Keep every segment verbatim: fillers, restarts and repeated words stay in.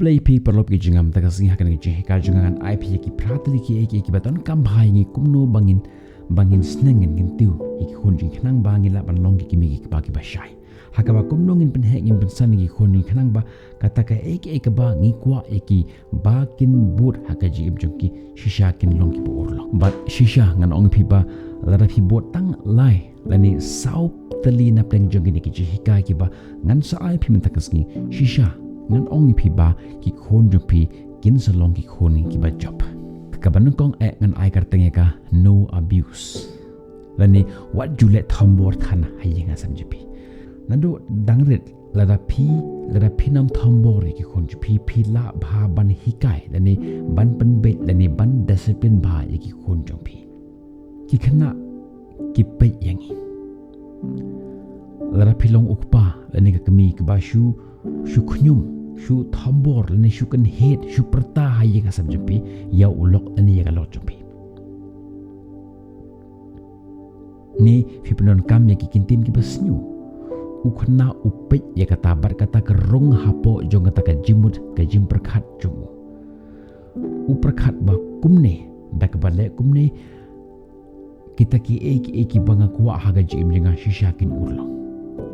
Khublei phi paralok ki jingngam, mynta ka sngi ha kane ka jinghikai jong nga ngan ai phi ïa ki phra tylli ki ei ki ei kiba donkam bha ïa ngi kumno ba ngin, ba ngin sneng, ngin kyntiew ïa ki khun jong ngi khnang ba ngin lah ban long ki kmie ki kpa kiba shai. Ha kaba kumno ngin pynheh, ngin pynsan ïa ki khun jong ngi khnang ba kata ka ei ka ei kaba ngi kwah ïa ki ba kin bud ha ka jingim jong ki, shisha kin long kiba urlong. Bad shisha ngan ong ïa phi ba lada phi bud tang lai lane saw tylli na pdeng jong kine ki jinghikai kiba ngan sa ai phi mynta ka sngi, shisha ngan ong ïa phi ba ki khun jong phi kin sa long ki khun kiba jop. Kaba nyngkong eh ngan ai kyrteng ïa ka no abuse. Lane wat ju leh thombor than ha ïing ha sem jong phi. Naduh dang rit, lada phi, lada phi nam thombor ïa ki khun jong phi, phi lah bha ban hikai lane ban pynbeit lane ban discipline bha ïa ki khun jong phi. Ki khynnah ki peit ïa ngi. Lada phi long u kpa lane ka kmie kaba shu, shu khñium, shu thombor lane shu kynhied, shu pyrta ha ïing ha sem jong phi ïa u lok lane ïa ka lok jong phi, ne phi pyndonkam ïa ki kyntien kiba sniew, u khynnah u peit ïa kata bad kata ka rung hapoh jong kata ka jingmut, ka jingpyrkhat jong u. U pyrkhat ba kumne, da kaba leh kumne, kita ki ei ki ei kiba nga kwah ha ka jingim jong nga shisha kin urlong.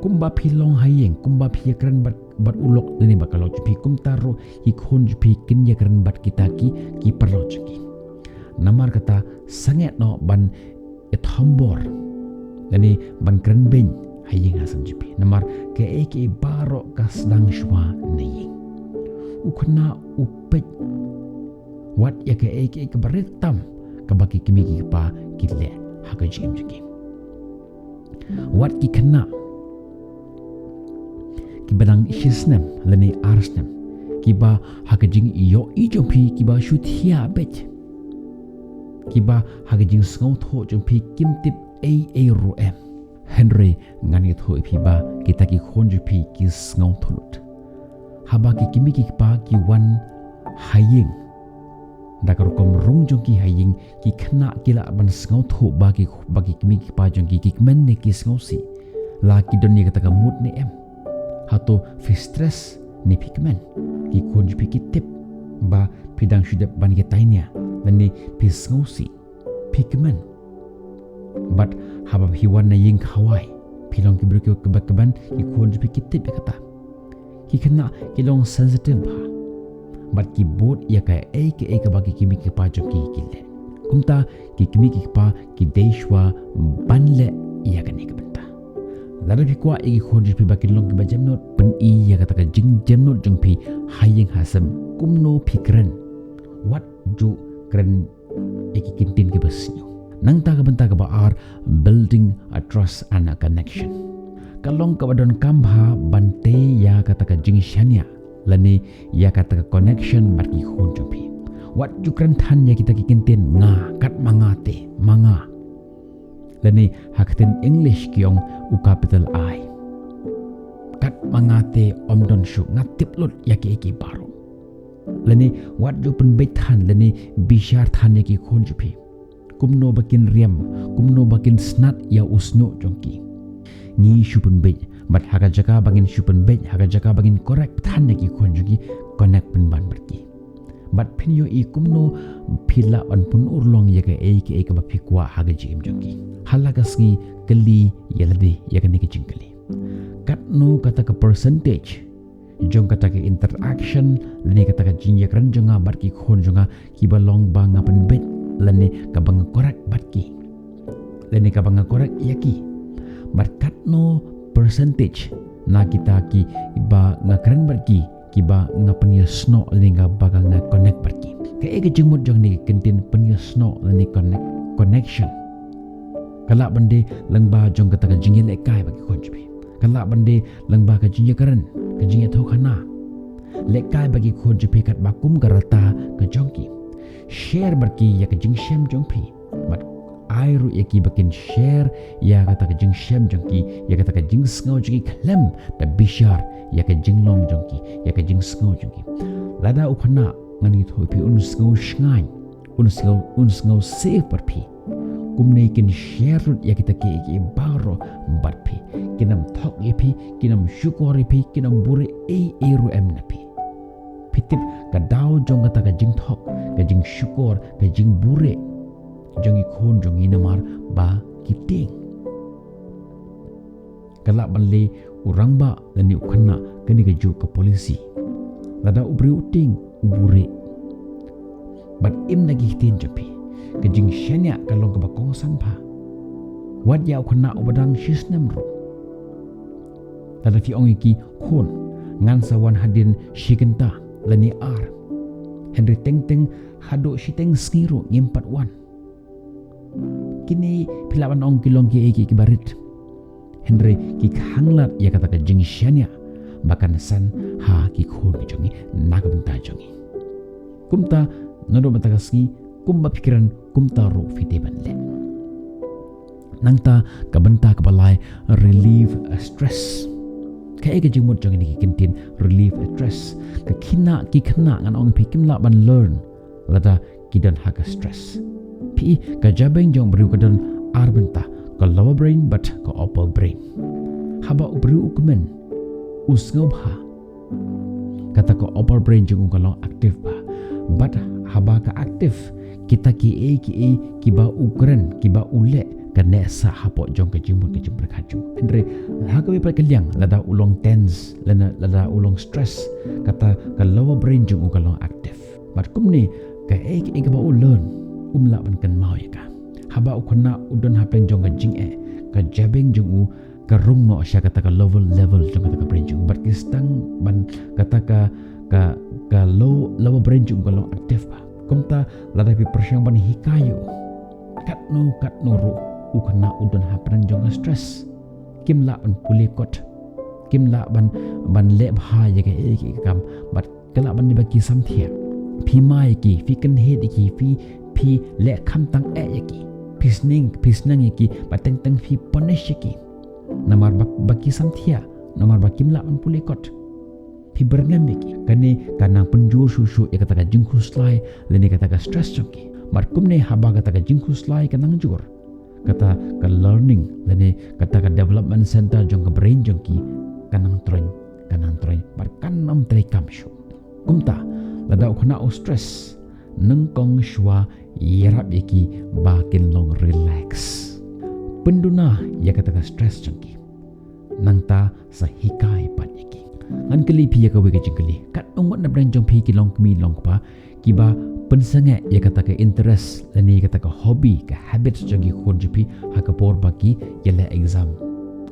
Kumba phi long ha ïing, kumba phi ïakren bad, bad u lok lane bad ka lok jong phi, kumta ruh ki khun jong phi kin ïakren bad kita ki, ki paralok jong ki. Namar kata sangeh noh ban ïa thombor lane ban kren beiñ ha ïing ha sem jong phi. Namar ka ei ka ei baroh ka sdang shuwa na ïing. U khynnah u peit wat ïa ka ei ka ei kaba rit tam kaba ki kmie ki kpa ki leh ha ka jingim jong ki. Wat ki khynnah kiba dang shi snem lane ar snem, kiba ha ka jingïohi jong phi kiba shu thiah beit, kiba ha ka jingsngewthuh jong phi kim tip ei ei ruh em. Hynrei ngan ïathuh ïa phi ba kita ki khun jong phi ki sngewthuh lut. Haba ki kmie ki kpa ki wan ha ïing, da ka rukom rung jong ki ha ïing, ki khynnah ki lah ban sngewthuh ba ki, ba ki kmie ki kpa jong ki ki kmen ne ki sngewsih. La ki don ïa kata ka mut ne em. Hato phi stress ne phi kmen? Ki khun jong phi ki tip ba phi dang shu dep ban ïatai nia lane phi sngewsih, phi kmen. Bad haba phi wan na ïing khawai, phi long ki briew kiba kmen, ki khun jong phi ki tip ïa kata. Ki khynnah ki long sensitive bha bad ki bud ïa ka ei ka ei kaba ki kmie ki kpa jong ki ki leh. Kumta ki kmie ki kpa ki dei shuwa ban leh ïa kane ka bynta. Lada phi kwah ïa ki khun jong phi ba kin long kiba jemnud, pyni ïa kata ka jingjemnud jong phi ha ïing ha sem, kumno phi kren. Wat ju kren ïa ki kyntien kiba sniew. Nangta ka bynta kaba ar, building a trust and a connection. Ka long kaba donkam bha ban tei ïa kata ka jingshaniah lane ïa kata ka connection bad ki khun jong phi. Wat ju kren than ïa kita ki kyntien nga, kat ma nga te, ma nga. Lane ha ka ktien English ki ong u capital I. Kat ma nga te ym don shuh, nga tip lut ïa ki ei ki ei baroh. Lane wat ju pynbeit than lane bishar than ïa ki khun jong phi. Kumno ba kin riam, kumno ba kin snat ïa u shñiuh jong ki. Ngi shu pynbeit, bad ha ka jaka ba ngin shu pynbeit, ha ka jaka ba ngin correct than ïa ki khun jong ki, connect pynban bad ki. Bad phin ïohi kumno phi lah ban pynurlong ïa ka ei ka ei kaba phi kwah ha ka jingim jong ki. Ha la ka sngi kylli ïa lade ïa kane ka jingkylli. Katno kata ka percentage jong kata ka interaction lane kata ka jingïakren jong nga bad ki khun jong nga kiba long ba nga pynbeit lane kaba nga correct bad ki, lane kaba nga correct ïa ki? Bad katno percentage na kita kiba nga kren bad ki kiba nga pynïasnoh lane kaba nga connect bad ki? Kaei ka jingmut jong kane ka kyntien pynïasnoh lane connect, connection? Ka lah ban dei lyngba jong kata ka jingïalehkai bad ki khun jong phi. Ka lah ban dei lyngba ka jingïakren, ka jingïathuhkhana. Lehkai bad ki khun jong phi katba kum ka rta ka jong ki. Share bad ki ïa ka jingshem jong phi. Bad ai ruh ïa ki ba kin share ïa kata ka jingshem jong ki, ïa kata ka jingsngew jong ki khlem da bishar ïa ka jinglong jong ki, ïa ka jingsngew jong ki. Lada u khynnah, ngan ïathuh ïa phi, un sngew shngaiñ, un sngew, un sngew safe bad phi, kumne kin share lut ïa kita kiei kiei baroh bad phi. Kin ym thok ïa phi, kin ym shukor ïa phi, kin ym buhrieh ei ei ruh em na phi. Ki tip ka daw jong kata ka jingthok, ka jingshukor, ka jingbuhrieh jong ki khun jong ngi namar ba ki tieng. Ka lah ban leh u rangbah lane u khynnah kane kajuh ka polisi. Lada u briew u tieng, u buhrieh. Bad im na ki ktien jong phi, ka jingshaniah ka long kaba kongsan bha. Wat ïa u khynnah uba dang shi snem ruh. Lada phi ong ïa ki khun, ngan sa wan hadien shi kynta lane ar, hynrei teng teng haduh shiteng sngi ruh ngim pat wan. Kine phi lah ban ong ki long kiei kiei kiba rit, hynrei ki khanglad ïa kata ka jingshaniah ba kan san ha ki khun ki jong ngi na ka bynta jong ngi. Kumta, naduh mynta ka sngi, kumba phi kren, kumta ruh phi dei ban leh. Nangta ka bynta kaba lai, relieve stress. Kaei ka jingmut jong kine ki kyntien relieve stress? Ka khynnah, ki khynnah ngan ong phi kim lah ban learn lada ki don ha ka stress. Phi, ka jabieng jong u briew ka don ar bynta, ka lower brain bad ka upper brain. Haba u briew u kmen, u sngewbha, kata ka upper brain jong u ka long active bha. Bad haba ka active, kita kiei kiei kiba u kren, kiba u leh, kan neh sah hapoh jong ka jingmut ka jingpyrkhat jong u. Hynrei ha kawei pat ka liang, lada u long tense, lada, lada u long stress, kata ka lower brain jong u ka long active. Bad kumne, kaei kaei kaba u learn, um lah ban kynmaw ïa ka. Haba u khynnah u don hapdeng jong ka jingeh, ka jabieng jong u ka rung noh sha kata ka lower level jong kata ka brain jong u. Bad ki sdang ban, kata ka, ka, ka low, lower brain jong u ka long active bha. Kumta, lada phi pyrshang ban hikai ïa u, katno katno ruh u khynnah u don hapdeng jong ka stress, kim lah ban pule kot, kim lah ban, ban leh bha ïa kaei kaei ka kam. Bad ka lah ban dei ba ki samthiah. Phi mai ïa ki, phi kynhit ïa ki, phi, phi leh khamtang eh ïa ki, phi sneng, phi sneng ïa ki, bad teng teng phi punish ïa ki. Namar ba, ba ki samthiah, namar ba kim lah ban pule kot, phi byrngem ïa ki. Kane ka nang pynjur shuh shuh ïa kata ka jingkhuslai lane kata ka stress jong ki. Bad kumne, haba kata ka jingkhuslai ka nang jur, kata ka learning lane kata ka development center jong ka brain jong ki ka nang troiñ, ka nang troiñ, bad kan ym treikam shuh. Kumta, lada u khynnah u stress, nyngkong shuwa ïarap ïa ki ba kin long relax. Pynduna ïa kata ka stress jong ki. Nangta sa hikai pat ïa ki. Ngan kylli phi ïa kawei ka jingkylli. Katno ngut na pdeng jong phi ki long kmie long kpa kiba pynsangeh ïa kata ka interest lane ïa kata ka hobby, ka habit jong ki khun jong phi ha ka por ba ki ïaleh exam?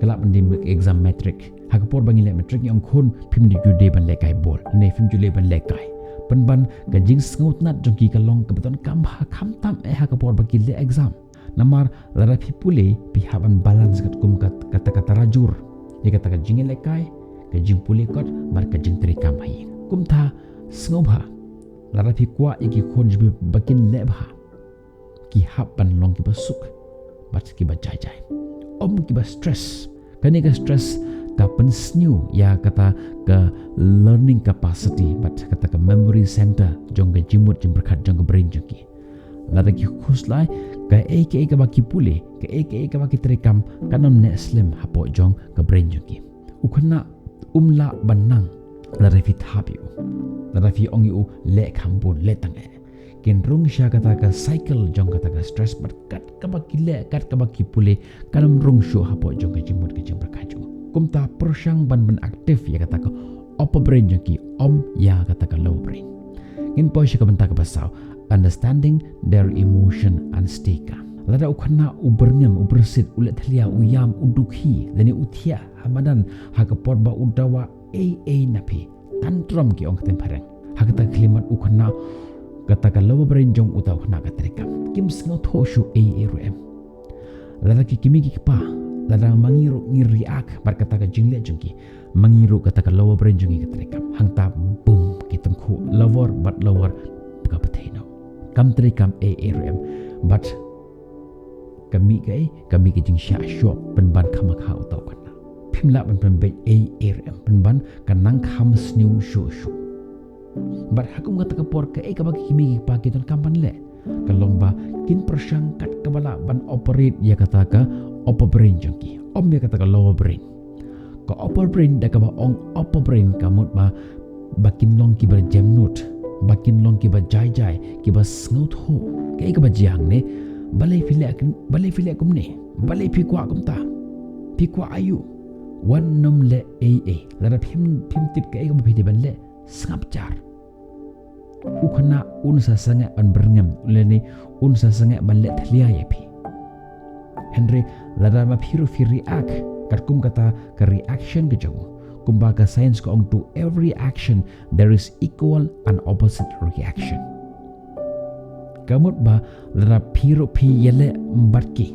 Ka lah ban dei exam matric. Ha ka por ba ngi leh matric, ngi ong khun, phim ju dei ban lehkai bol, ne phim ju dei ban lehkai. Pynban ka jingsngewtynnat jong ki ka long kaba donkam ha, khamtam eh ha ka por ba ki leh exam. Namar lada phi pule, phi hap ban balance katkum kat, kata ka tarajur ïa kata ka jingïalehkai, ka jingpule kot, bad ka jingtreikam ha ïing. Kumta, sngewbha, lada phi kwah ïa ki khun jong phi ba kin leh bha, ki hap ban long kiba suk bad kiba jai jai, ym kiba stress. Kane ka stress ka pynsniew ïa kata ka learning capacity bad kata ka memory center jong ka jingmut jingpyrkhat jong ka brain jong ki. Lada ki khuslai, kaei kaei kaba ki pule, kaei kaei kaba ki treikam, kan ym neh slem hapoh jong ka brain jong ki. U khynnah um lah ban nang lada phi thap ïa u, lada phi ong ïa u leh kham bun, leh tang eh. Kin rung sha kata ka cycle jong kata ka stress, bad kat kaba ki leh, kat kaba ki pule, kan ym rung shuh hapoh jong ka jingmut ka jingpyrkhat jong u. Kumta pyrshang ban, ban active ïa kata ka upper brain jong ki, ym ïa kata ka lower brain. Ngin poi sha ka bynta kaba saw, understanding their emotion and stay calm. Lada u khynnah u byrngem, u byrsit, u leh thlia, u ïam, u dukhi, lane u thiah ha madan ha ka por ba u dawa ei ei na phi, tantrum ki ong ka ktien phareng. Ha kata ka khyllipmat u khynnah, kata ka lower brain jong uta u khynnah ka treikam. Kim sngewthuh shuh ei ei ruh em. Lada ki kmie ki kpa, lada ma ngi ruh ngi react bad kata ka jingleh jong ki, ma ngi ruh kata ka lower brain jong ngi ka treikam. Hangta bum, ki tyngkhuh lower bad lower ka pyrthei noh. Kam treikam ei ei ruh em. Bad ka mih kaei, ka mih ka jingshah shoh pynban kham kha uta u khynnah. Phim lah ban pynbeit ei ei ruh em, pynban ka nang kham sniew shuh shuh. Bad ha kum kata ka por, kaei kaba ki kmie ki kpa ki donkam ban leh ka long ba kin pyrshang kat kaba lah ban operate ïa kata ka upper brain jong ki, ym ïa kata ka lower brain. Ka upper brain, da kaba ong upper brain ka mut ba ba kin long kiba jemnud, ba kin long kiba jai jai, kiba sngewthuh. Kaei kaba jia hangne, balei phi leh kin, balei phi leh kumne, balei phi kwah kumta, phi kwah aïu, wat nym leh ei ei. Lada phim, phim tip kaei kaba phi dei ban leh, sngap jar. U khynnah un sa sangeh ban byrngem, lane un sa sangeh ban leh thlia ïa phi. Hynrei lada ma phi ruh phi react katkum kata ka reaction ka jong u, kumba ka science ka ong, to every action there is equal and opposite reaction. Ka mut ba lada phi ruh phi ïaleh bad ki,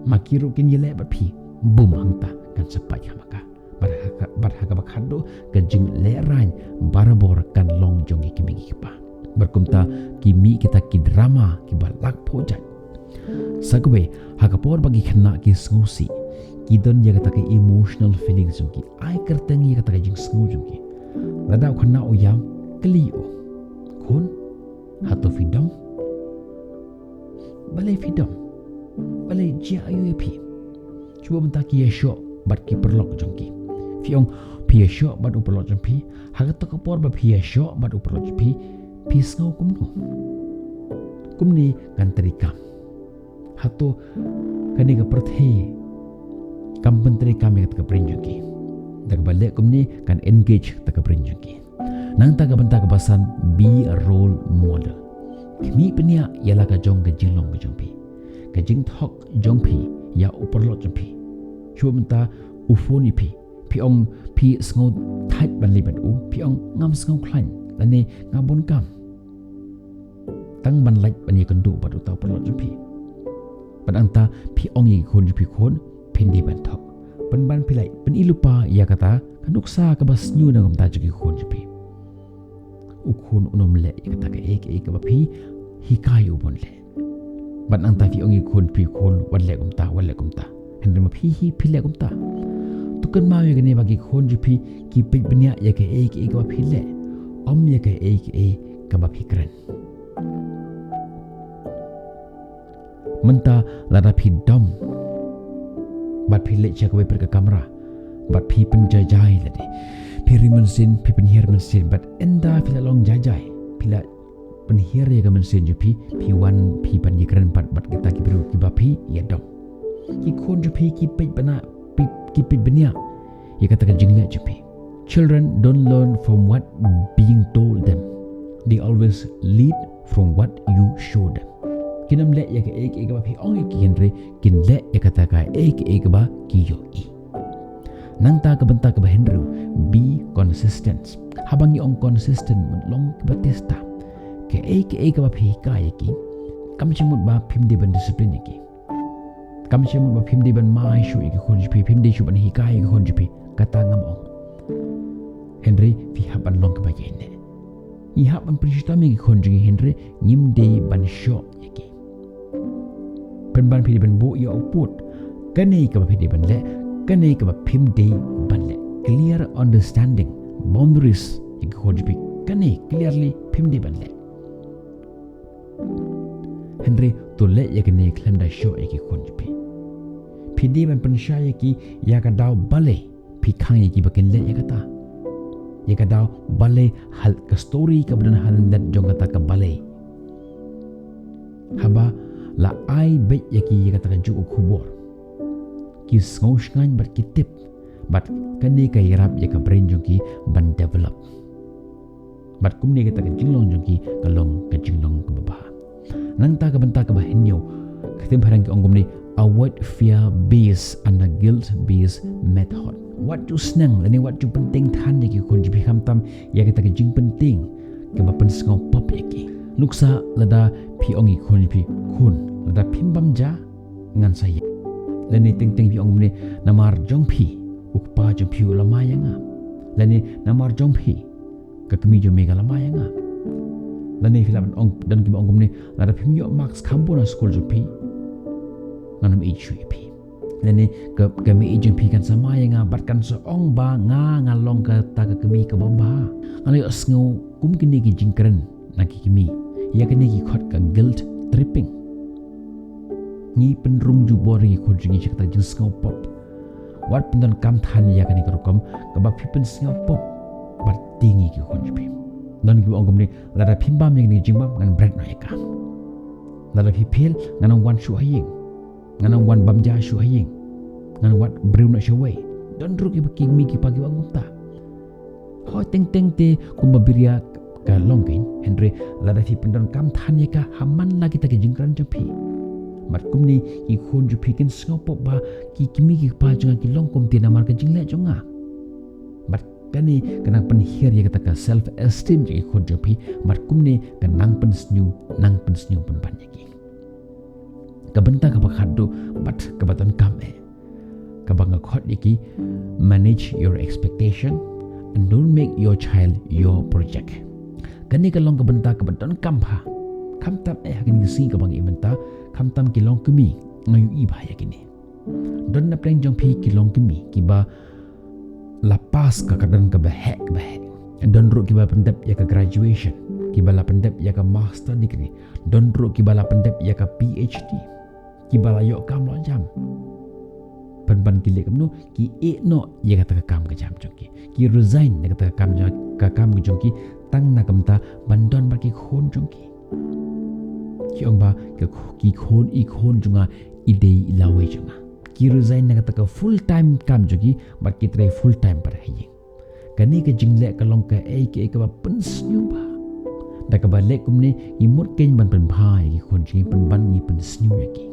ma ki ruh kin ïaleh bad phi, bun hangta kan sa pait ha ma ka. Bad ha ka, bad ha kaba khatduh, ka jinglehrain barabor kan long jong ki kmie ki kpa. Bad kumta ki mih kita ki drama kiba lak phuh jait. Sa kawei, ha ka por ba ki khynnah ki sngewsih, ki don ïa kata ka emotional feelings jong ki, ai kyrteng ïa kata ka jingsngew jong ki. Lada u khynnah u ïam, kylli u, khun, hato phi dom? Balei phi dom? Balei, jia aïu ïa phi? Shuwa mynta ki ïashoh bad ki paralok jong ki. Phi ong phi ïashoh bad u paralok jong phi, ha kata ka por ba phi ïashoh bad u paralok jong phi, phi sngew kumno? Kumne kan trei kam. Hato kane ka pyrthei kam pyntreikam ïa kata ka brain jong ki? Da kaba leh kumne kan engage kata ka brain jong ki. Nangta ka bynta kaba san, be a role model. Khmih bniah ïa la ka jong ka jinglong ka jong phi, ka jingthok jong phi ïa u paralok jong phi. Shuwa mynta u phone ïa phi, phi ong phi sngewthait ban leit bad u, phi ong ngam sngewkhlaiñ lane nga bun kam. Tang ban lait ban ïakynduh bad uta u paralok jong phi. Bad nangta phi ong ïa ki khun jong phi, khun, phin dei ban thok. Pynban phi lait pyn-i lypa ïa kata ka nuksa kaba sniew na ka bynta jong ki khun jong phi. U khun un ym leh ïa kata kaei kaei kaba phi hikai u ban leh. Bad nangta phi ong ïa ki khun jong phi, khun, wat leh kumta, wat leh kumta. Hynrei ma phi hi phi leh kumta. To kynmaw ïa kane ba ki khun jong phi ki peit bniah ïa kaei kaei kaba phi leh, ym ïa kaei kaei kaba phi kren. Mynta lada phi dom bad phi leit sha kawei pat ka kamra bad phi pynjai jai lade, phi ri mynsiem, phi pynhiar mynsiem, bad ynda phi la long jai jai, phi la pynhiar ïa ka mynsiem jong phi, phi wan phi ban ïakren pat bad kita ki briew kiba phi ïadom. Ki khun jong phi ki peit bniah, ki peit bniah ïa kata ka jingleh jong phi. Children don't learn from what being told them. They always lead from what you show them. Kin ym leh ïa kaei kaei kaba phi ong ïa ki, hynrei kin leh ïa kata kaei kaei kaba ki ïohi. Nangta ka bynta kaba hynriew, be consistent. Haba ngi ong consistent, mut long kiba tista. Kaei kaei kaba phi hikai ïa ki, kam shym mut ba phim dei ban discipline ïa ki. Kam shym mut ba phim dei ban mai shuh ïa ki khun jong phi, phim dei shuh ban hikai ïa ki khun jong phi. Kata ngam ong. Hynrei phi hap ban long kiba ïaineh. Ngi hap ban pynshitom ïa ki khun jong ngi, hynrei ngim dei ban shoh ïa ki. Pynban phi dei ban buh ïa u pud. Kane kaba phi dei ban leh, kane kaba phim dei ban leh. Clear understanding, boundaries ïa ki khun jong phi. Kane clearly phim dei ban leh. Hynrei to leh ïa kane khlem da shoh ïa ki khun jong phi. Phi dei ban pynshai ïa ki ïa ka daw balei phi khang ïa ki ba kin leh ïa kata. Ïa ka daw balei, hal ka story kaba don ha lyndet jong kata ka balei. Haba la ai beit ïa ki ïa kata kajuh ka khubor, ki sngewshngaiñ bad ki tip, bad kane ka ïarap ïa ka brain jong ki ban develop. Bad kumne kata ka jinglong jong ki ka long ka jinglong kaba bha. Nangta ka bynta kaba hynñiew, ka ktien phareng ki ong kumne, avoid fear based and a guilt based method. Wat ju sneng lane wat ju pyntieng than ïa ki khun jong phi, khamtam ïa kata ka jingpyntieng kaba pynsngewpop ïa ki. Nuksa lada phi ong ïa ki khun jong phi, khun, lada phim bam ja, ngan sa ïa. Lane teng teng phi ong kumne, namar jong phi u kpa jong phi u la mai ïa nga. Lane namar jong phi ka kmie jong me ka la mai ïa nga. Lane phi lah ban ong, don kiba ong kumne, lada phim ïoh marks kham bun ha skul jong phi, ngan ym ïeit shuh ïa phi. Lane ka, ka mei jong phi kan sa mai ïa nga bad kan sa ong ba nga, nga long kata ka kmie kaba bha. Nga la ïohsngew kum kine ki jingkren na ki kmie ïa kane ki khot ka guilt tripping. Ngi pynrung jubor ïa ki khun jong ngi sha kata ka jingsngewpop. Wat pyndonkam than ïa kane ka rukom kaba phi pynsngewpop. Bad tieng ïa ki khun jong phi. Don kiba ong kumne, lada phim bam ïa kane ka jingbam ngan bret noh ïa ka. Lada phi fail ngan ym wan shuh ha ïing. Ngan ym wan bam ja shuh ha ïing. Ngan wad briew noh shawei. Don ruh kiba ki kmie ki kpa kiba ong kumta. Hooid, teng teng te kumba biria ka long kein, hynrei lada phi pyndonkam than ïa ka ha man la kita ki jingkren jong phi. Bad kumne ki khun jong phi kin sngew pop ba ki kmie ki kpa jong nga ki long kumta namar ka jingleh jong nga. Bad kane ka nang pynhiar ïa kata ka self esteem jong ki khun jong phi, bad kumne ka nang pynsniew, nang pynsniew pynban ïa ki. Ka bynta kaba khatduh bad kaba donkam eh, kaba nga khot ïa ki, manage your expectation and don't make your child your project. Kane ka long ka bynta kaba donkam bha. Khamtam eh ha kine ki sngi kaba ngi mynta, khamtam ki longkmie, nga ïohi bha ïa kine. Don na pdeng jong phi ki longkmie kiba la pass ka kyrdan kaba heh kaba heh. Don ruh kiba pyndep ïa ka graduation, kiba la pyndep ïa ka master degree. Don ruh kiba la pyndep ïa ka P H D, kiba la ïoh kam la jam. Pynban ki leh kumno, ki ïeh noh ïa kata ka kam ka jam jong ki. Ki resign na kata ka kam jong, ka kam ka jong ki, tang na ka bynta ban don bad ki khun jong ki. Ki ong ba ki, ki khun, i khun jong nga i dei i lawei jong nga. Ki resign na kata ka full time kam jong ki bad ki trei full time pat ha ïing. Kane ka jingleh ka long kaei kaei kaba pynsniew bha. Da kaba leh kumne ngi mut kein ban pynbha ïa ki khun jong ngi, pynban ngi pynsniew ïa ki.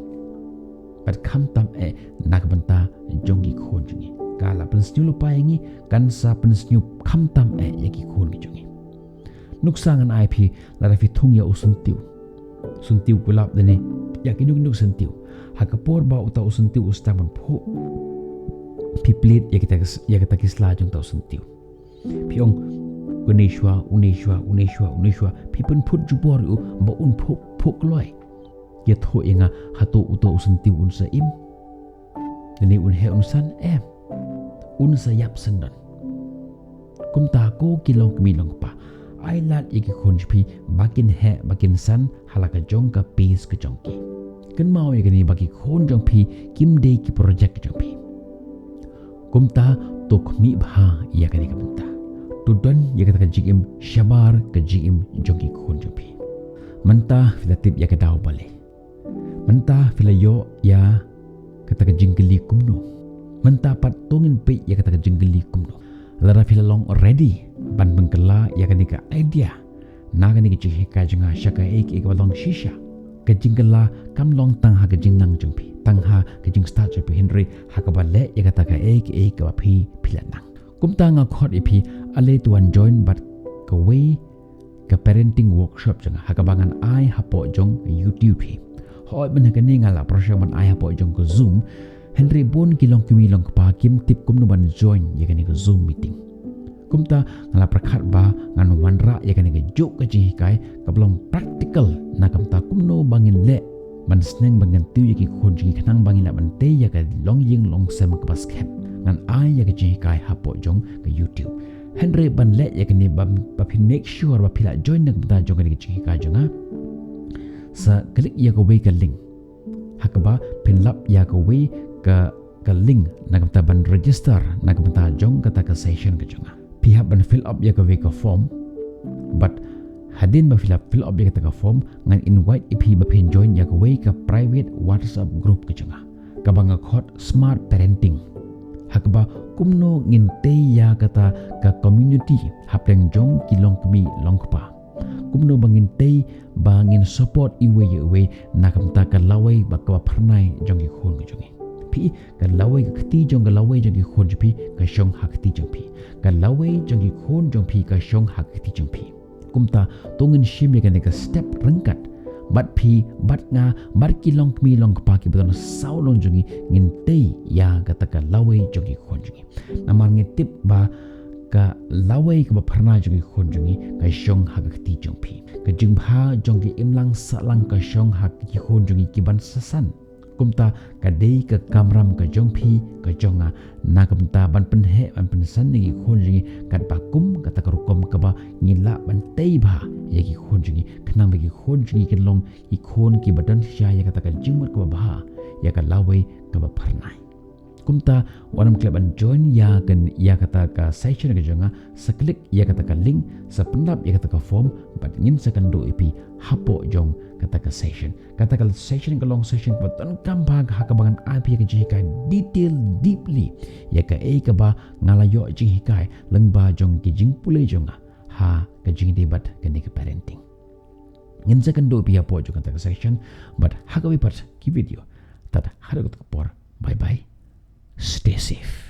Bad khamtam eh na ka bynta jong ki khun jong ngi. Ka la pynsniew lypa ïa ngi, kan sa pynsniew khamtam eh ïa ki khun ki jong ngi. Nuksa ngan ai phi, lada phi thung ïa u syntiew. Syntiew kulap lane ïa kino kino ki syntiew. Ha ka por ba uta u syntiew u sdang ban phuh, phi plied ïa kita, ïa kita ki sla jong uta u syntiew. Phi ong, une shuwa, une shuwa, une shuwa, une shuwa. Phi pynphut jubor ïa u ba un phuh, phuh kloi. Ïathuh ïa nga, hato uta u syntiew un sa im? Lane un heh un san? Em. Un sa ïap syndon. Kumta ko ki longkmie longkpa, ai lad ïa ki khun jong phi ba kin heh ba kin san ha la ka jong ka pace ka jong ki. Kynmaw ïa kane ba ki khun jong phi kim dei ki project jong phi. Kumta to khmih bha ïa kane ka bynta. To don ïa kata ka jingim shabar ka jingim jong ki khun jong phi. Mynta phi la tip ïa ka daw balei. Mynta phi la ïoh ïa kata ka jingkylli kumno. Mynta pat to ngin peit ïa kata ka jingkylli kumno. Lada phi la long ready ban pynkylla ïa kane ka idea na kane ka jinghikai jong nga sha kaei kaei kaba long shisha. Ka jingkylla kam long tang ha ka jingnang jong phi, tang ha ka jingstad jong phi, hynrei ha kaba leh ïa kata kaei kaei kaba phi, phi la nang. Kumta nga khot ïa phi, ale to wan join bad kawei ka parenting workshop jong nga ha kaba ngan ai hapoh jong ka YouTube hi. Hooid, mynta kane nga la pyrshang ban ai hapoh jong ka Zoom. Hynrei bun ki longkmie longkpa kim tip kumno ban join ïa kane ka Zoom meeting. Kumta nga la pyrkhat ba ngan wanrah ïa kane ka juh ka jinghikai kaba long practical na ka bynta kumno ba ngin leh ban sneng ban kyntiew ïa ki khun jong ngi khnang ba ngin lah ban tei ïa ka longïing longsem kaba skhem. Ngan ai ïa ka jinghikai hapoh jong ka YouTube. Hynrei ban leh ïa kane ba, ba phin make sure ba phi lah join na ka bynta jong kane ka jinghikai jong nga, sa click ïa kawei ka link ha kaba phin lap ïa kawei ka, ka link na ka bynta ban register na ka bynta jong kata ka session ka jong nga. Phi hap ban fill up ïa kawei ka form. Bad hadien ba phi la fill up ïa kata ka form, ngan invite ïa phi ba phin join ïa kawei ka private WhatsApp group ka jong nga kaba nga khot Smart Parenting. Ha kaba kumno ngin tei ïa kata ka community hapdeng jong ki longkmie longkpa. Kumno ba ngin tei ba ngin support iwei ïa iwei na ka bynta ka lawei bad kaba phyrnai jong ki khun ki jong ngi. Phi, ka lawei ka kti jong ka lawei jong ki khun jong phi ka shong ha kti jong phi. Ka lawei jong ki khun jong phi ka shong ha kti jong phi. Kumta to ngin shim ïa kane ka step ryngkat bad phi, bad nga, bad ki longkmie longkpa kiba don saw long jong ngi, ngin tei ïa kata ka lawei jong ki khun jong ngi. Namar ngi tip ba ka lawei kaba phyrnai jong ki khun jong ngi ka shong ha ka kti jong phi. Ka jingbha jong ki imlang sahlang ka shong ha ki khun jong ngi kiban sa san. Kumta ka dei ka kamram ka jong phi ka jong nga na ka bynta ban pynheh ban pynsan ïa ki khun jong ngi katba kum kata ka rukom kaba ngi lah ban tei bha ïa ki khun jong ngi khnang ba ki khun jong ngi kin long ki khun kiba don shisha ïa kata ka jingmut kaba bha ïa ka lawei kaba phyrnai. Kumta wat nym klet ban join ïa ka, ïa kata ka session ka jong nga, sa click ïa kata ka link, sa pynlap ïa kata ka form, bad ngin sa kynduh ïa phi hapoh jong kata ka session. Kata ka session ka long session kaba donkam bha ha kaba ngan ai phi ïa ka jinghikai detail deeply ïa kaei kaba nga la ïoh jinghikai lyngba jong ki jingpule jong nga ha ka jingïadei bad kane ka parenting. Ngin sa kynduh ïa phi hapoh jong kata ka session, bad ha kawei pat ki video. Tad haduh kata ka por, bye bye. Stay safe.